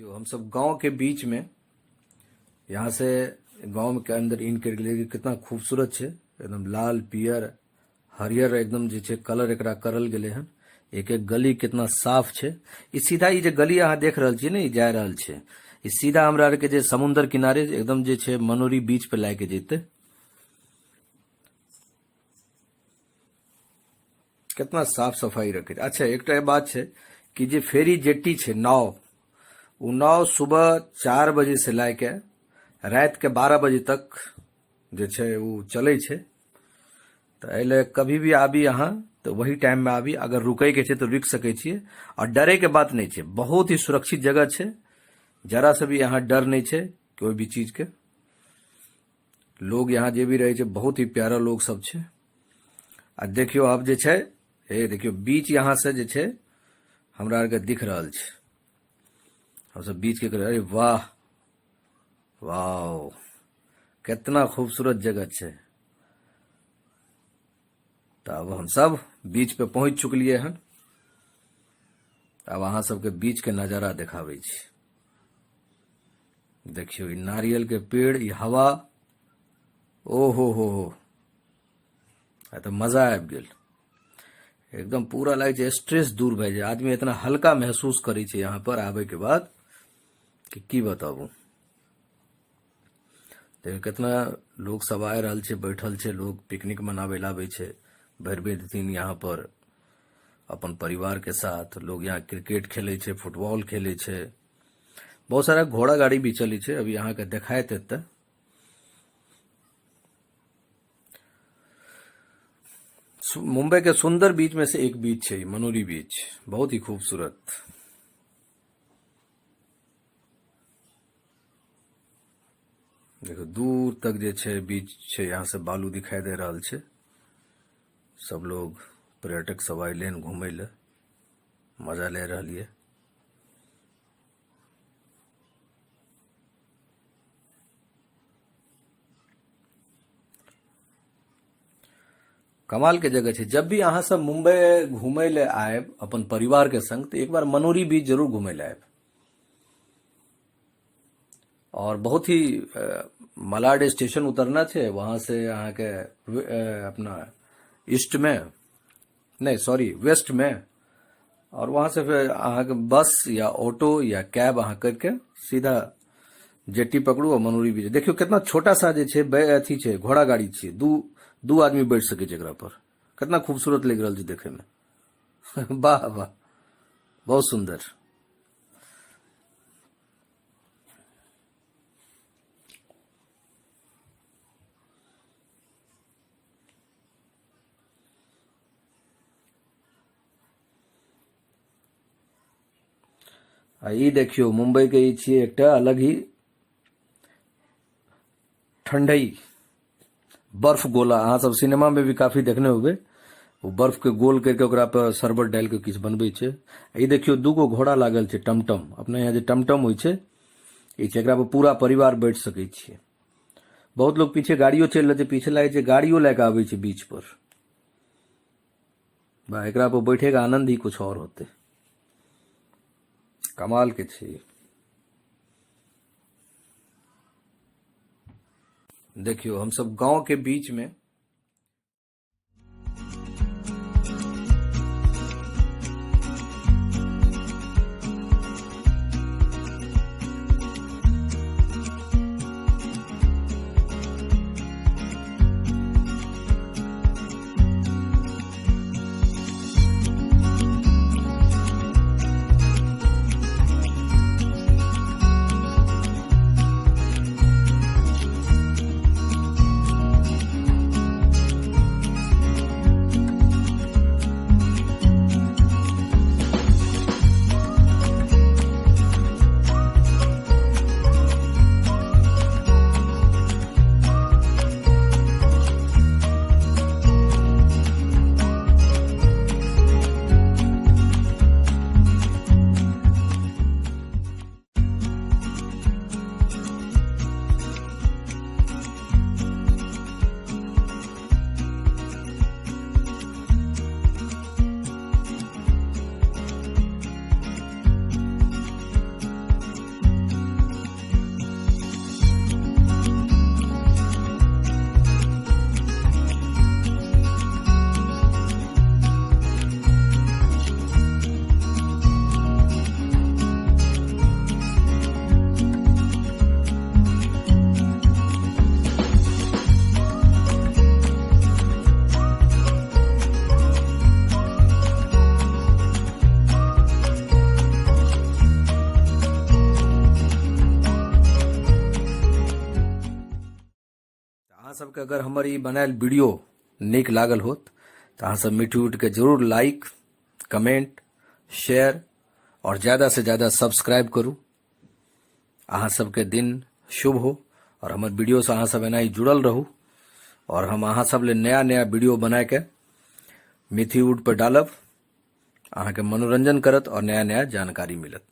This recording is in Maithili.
देखियो हम सब गांव के बीच में यहाँ से गांव के अंदर इन कर गेलिए, कितना खूबसूरत छै, एकदम लाल पियर हरियर एकदम जे छै कलर एकरा करल गेले हन। एक एक गली कितना साफ छै। ई सीधा ई जे गली अहाँ देख रहल छियै ने, ई जा रहल छै, ई सीधा हमरा आर के जे समुद्र किनारे एकदम जे छै मनोरी बीच पे लाके जेते। कितना साफ सफाई रखे। अच्छा एकटा बात छै कि जे फेरी जेट्टी छै नाव, ओ नाव सुबह 4 बजे से लाके रात के 12 बजे तक जे छै ओ चलै छै। तऽ एहि लए कभी भी आबी अहाँ तऽ वही टाइममे आबी, अगर रुकैके छै तऽ रुकि सकै छियै, आओर डरैके बात नहि छै, बहुत ही सुरक्षित जगह छै, जरा से भी यहाँ डर नहि छै कोइ भी चीजके। लोग यहाँ जे भी रहै छै बहुत ही प्यारा लोग सब छै। आ देखियौ आब जे छै, हे देखियौ बीच यहाँ से जे छै हमरा आरके दिख रहल छै, हमसब बीच के, अरे वाह वाह कितना खूबसूरत जगह छै। तऽ अब हमसब बीच पे पहुंच चुकलिए हन, आब अहाँ सबके बीच के नजारा देखाबै छी। देखियौ ई नारियल के पेड़, ई हवा, ओ हो हो हो, आ तऽ मजा आबि गेल एकदम, पूरा लागै छै स्ट्रेस दूर भए जाइ, आदमी इतना हल्का महसूस करै छै यहाँ पर आबै के बाद कि की बताबू। देखियौ कितना लोग सब आबि रहल छै, बैठल छै लोग, पिकनिक मनाबै लए आबै छै भरि भरि दिन यहाँ पर अपन परिवार के साथ। लोग यहाँ क्रिकेट खेलै छै, फुटबॉल खेलै छै, बहुत सारा घोड़ा गाड़ी भी चलै छै। अभी अहाँके देखायत एतऽ। मुंबई के सुंदर बीच में से एक बीच है मनोरी बीच, बहुत ही खूबसूरत। देखो दूर तक जे छै बीच छै, यहाँ से बालू दिखाई दे रहल छै। सब लोग पर्यटक सब आइले हन घूमे ले, मजा ले रहल ये। कमाल के जगह छै। जब भी अहाँ सब मुंबई घूमे ले आयब अपन परिवार के संग तो एक बार मनोरी बीच जरूर घूमे ले आयब। और बहुत ही मलाड स्टेशन उतरना छै, वहां से अहाँ के अपना ईस्ट में नहीं सॉरी वेस्ट में, और वहां से फिर अहाँ के बस या ऑटो या कैब अहाँ करके सीधा जेटी पकड़ू और मनोरी बीच। देखियो कितना छोटा सा जे छै अथी छै घोड़ा गाड़ी छै, दू आदमी बैठ सकै छै एकरा पर, कितना खूबसूरत लग रहल छै देखे में। वाह वाह बहुत सुंदर। आ ई देखियो मुंबई के ई छियै एकटा अलग ही ठंडई बर्फ गोला। अहाँ सब सिनेमा में भी काफी देखने होबे, ओ बर्फ के गोल करके ओकरा पर शरबत डालि के किछु बनबै छै। ई देखियो दूगो घोड़ा लागल छै टमटम, अपने यहाँ जे टमटम होइ छै ई छै, एकरा पर पूरा परिवार बैठ सकै छियै। बहुत लोग पीछे गाड़ियो चलि रहल छै, पीछे लागै छै गाड़ियो लए कऽ आबै छै बीच पर। वाह, एकरा पर बैठे के आनंद ही कुछ और होते, कमाल के छै। देखियो हम सब गांव के बीच में सबके अगर हमर ई बनायल वीडियो नीक लागल होत तऽ अहाँ सब मिठू के जरूर लाइक, कमेंट, शेयर और ज़्यादा से ज़्यादा सब्सक्राइब करू। अहाँ सबके दिन शुभ हो और हमर वीडियो से अहाँ सब एनाही जुड़ल रहू और हम अहाँ सब ले नया नया वीडियो बना के मिथीवुड पर डालब, अहाँके मनोरंजन करत और नया नया जानकारी मिलत।